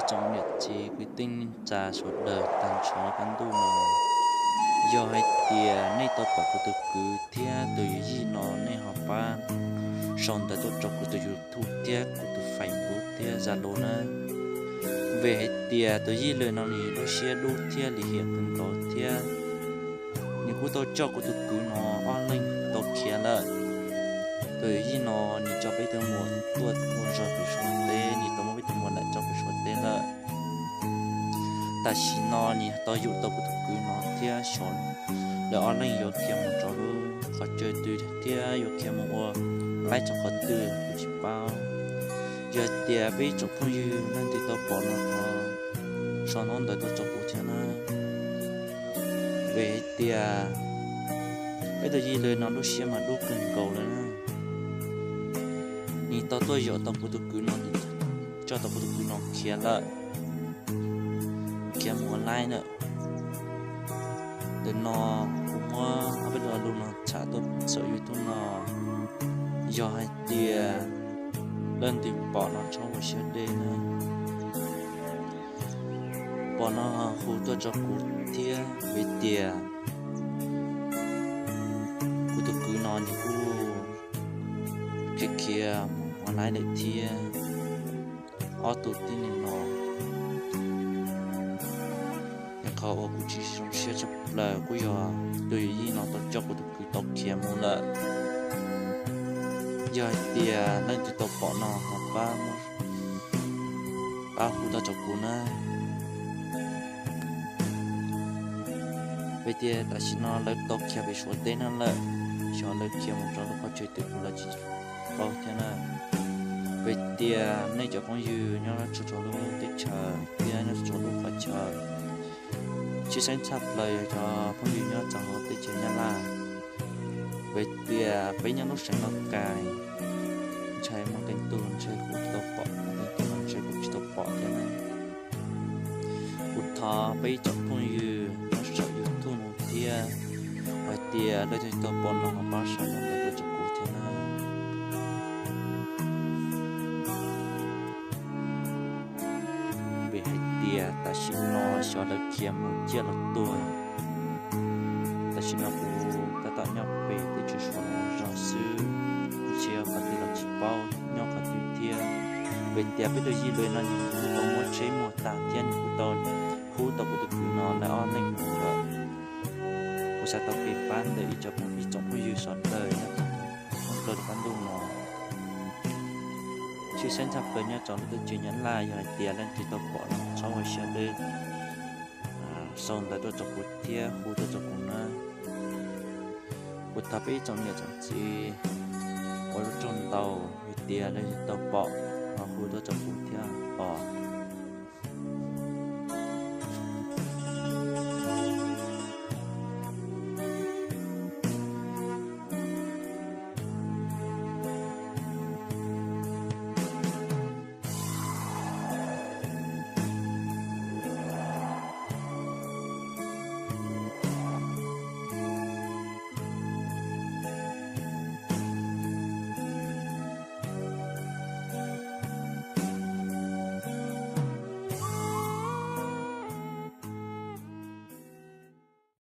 tsoom niam txiv kwv tij neej tsa sawv daws tag nrho qab ntuj no, yog hais tias nej tau pom kuv tus kwv thiab tus yawm yij no nej ho pab sau ntawv tuaj rau kuv tus YouTube thiab kuv tus Facebook thiab Zalo na. Vim hais tias tus yij lwm no nws lub siab dub thiab lim hiam kawg nkaus thiab nws kuj tau coj kuv tus kwv no ob leeg tau khiav lawm. Tus yawm yij no nws coj peb tus muam tuaj ua zog pem Suav teb, nws tau muab peb tus muam lam tso pem Suav teb lawm. Tam sim no nws tau yum tau kuv tus kwv no thiab xyov lawv ob leeg yuav khiav mus rau lub qhov chaw twg thiab yuav khiav mus ua laib rau qhov twg kuv tsis paub. Yog hais tias peb ib tsoom phooj ywg leej twg tau pom no thov sau ntawv tuaj rau kuv thiab na. Vim hais tias peb tus yij lwm no lub siab mas dub kawg nkaus lawm na. Nws tau tuaj yum tau kuv tus kwv no, coj tau kuv tus kwv no khiav lawm, khiav mus ua laib lawm. Ntawm no kuv muab ob peb lo lus no tshaj tuaj saum YouTube no, yog hais tias leej twg pom no txhob ua siab deb na. Pom no hu tuaj rau kuv thiab vim tias kuv tus kwv no nws kuj khiav khiav mus ua laib lawm thiab. Ob tug tib neeg no, qhov uas kuv tsis zoo siab tshaj plaws kuj yog tus yawm yij no tau coj kuv tus kwv tau khiav mus lawm. Yog hais tias leej twg tau pom no ho pab, pab hu tuaj rau kuv na. Vim tias tam sim no lawv tau khiav pem Suav teb no lawm, xyov lawv khiav mus rau lub qhov chaw twg kuv los tsis paub thiab na. Vim tias nej cov phooj ywg nyob txhua txhua lub teb chaws thiab nyob txhua txhua lub qhov chaw, tshwj xeeb tshaj plaws yog cov phooj ywg nyob txog hauv teb chaws Nyab Laj. Vim tias peb nyob lub xeev Lauj Kais, ntshai muaj qee tug ntshai kuv tsis tau pom, muaj qee tug ntshai kuv tsis tau pom thiab na. Kuv thov peb ib tsoom phooj ywg nyob saum YouTube no thiab, hais tias leej twg tau pom no ho pab sau ntawv tuaj rau kuv thiab na. Vim hais tias tam sim no xyov lawv khiav mus ciaj los tuag. Tam sim no kuv tab tom nyob pem teb chaws Suav no zog xwb, ntshe qhov twg los tsis paub nyob qhov twg thiab. Vim tias peb tus yij lwm no nws kuj tau muab tsheb muag tag thiab nws kuj tau hu tau kuv tus kwv no lawv ob leeg mus lawm. Kuv xav tau kev pab ntawm ib tsoom phooj ywg sawv daws nyob thoob plaws lub qab ntuj no. Tshwj xeeb tshaj plaws nyob rau lub teb chaws Nyab Laj, yog hais tias leej twg tau pom no txhob ua siab deb, sau ntawv tuaj rau kuv thiab hu tuaj rau kuv na. Kuv thov peb ib tsoom niam tsoom txiv ua lub rooj ntau, yog tias leej twg tau pom no hu tuaj rau kuv thiab os.